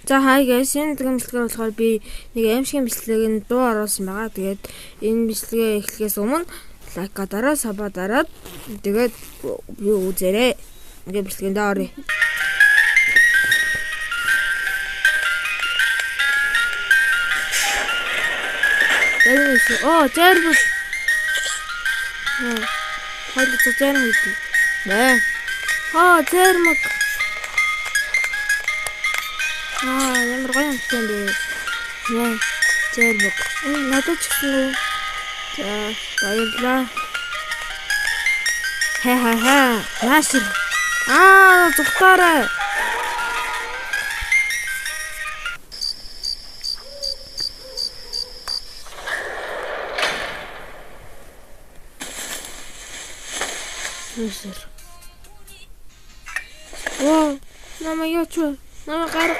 За hi guys, энэ бичлэгээр болохоор би нэг аимшигын бичлэгийн дуу оруулсан байгаа. Тэгээд энэ бичлэгээ эхлэхээс өмнө like аа дараа, sub аа дараад тэгээд би үзээрэй. Ингээ бичлэгэндээ оръё. Оо, зарим. Хоёр зарим гэдэг. Нэ. Аа, зарим. Аа, ямар гоё юмтай юм бэ? Нэ, зарим. Надад ч гэсэн үү? За, баярлалаа. Ха. Наашир. Аа, зүгтаарай. Наашир. Оо, намайг яач вэ? Намайг гарга.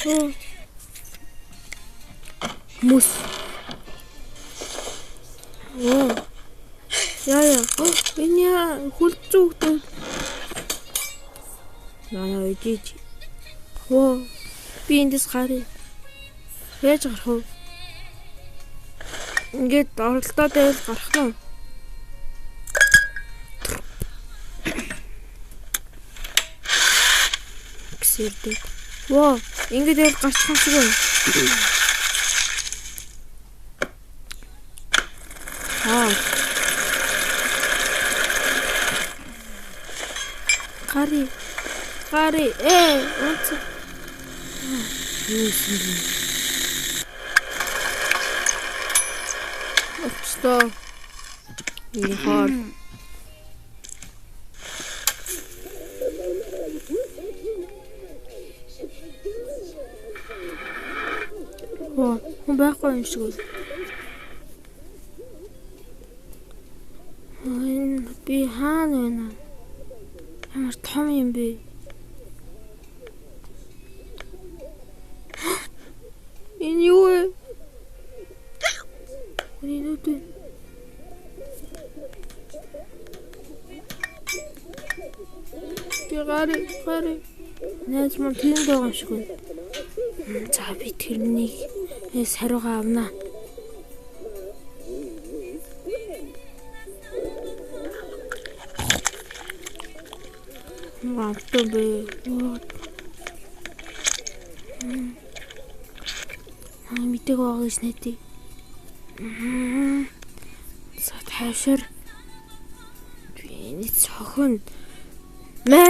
Оо. Мөс. Оо. Яа. Энэ яа хүлцэн хөлтөө. Наа ижиж. Оо. Би эндээс гаръя. Яаж гарах вэ? Ингээд оролдоод байвал гарах нь. Гсэрдэг. Воо, ингээд байвал гарчих юм шиг байна. Аа. Гари. Гари. Унц. Юу юм бэ? Очлоо. Ихор. Воо, хүн байхгүй юм шиг байна. Энэ би хаана байна? Ямар том юм бэ? Энэ юу вэ? Хүний нүд. Би гари. Найз маань тэнд байгаа юм шиг байна. За би тэрнийг сариугаа авна. Амттай бэ. Мэдээг байгаа гэж найдаа. За тайвшир. Би энэ цохон. Мэ.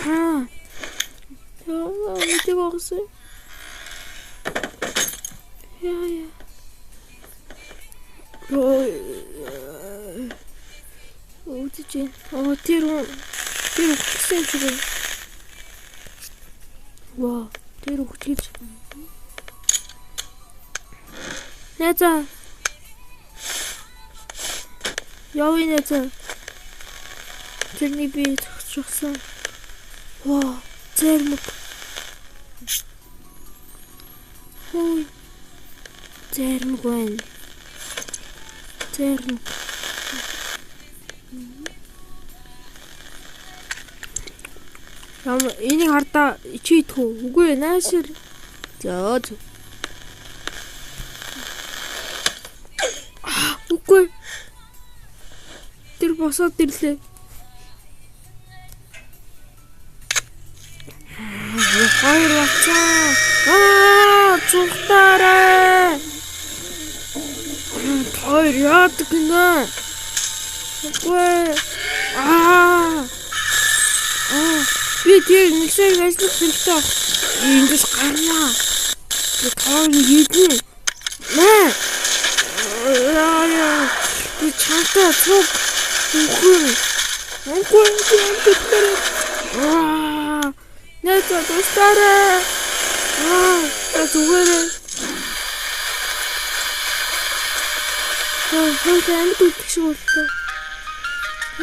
Аа. Яа, мэдээг байгсан. Яа. Үүдэж. Аа, тэр үхсэн юм шиг байна. Ваа, тэр үхчихэж. Найзаа. Явъя найзаа. Тэрний би зогсчихсан. Ваа, зэрмэг. Хөөе. Зэрмэг байна. Зэрмэг. Ямар энийг хардаа чи идэх үү? Үгүй наашир. За. Үгүй. Тэр босоод ирлээ. Хоёр бацаа. Аа, зүгтаарай. Хоёр яадаг гинэ? Үгүй. Аа. Аа. Би тэр нэг сая ажиллах хэрэгтэй баг. Эндээс гарнаа. Би тооны хийдэн. Мэ. Яа. Би чамтай цуг. Үгүй. Үгүй би амттай. Аа. Найзаа туслаарай. Аа, та зүгээрээ. Аа, хөөе амьд үлдэх шиг боллоо.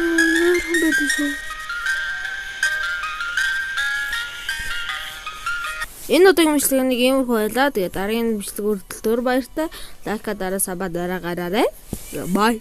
Аа, ямар хүн байдаг шүү. Энэ удаагийн бичлэг нэг иймэрхүү байлаа. Тэгээ дараагийн бичлэг хүртэл түр баяртай. Like аа дараа, sub аа дараа гараарай. Bye.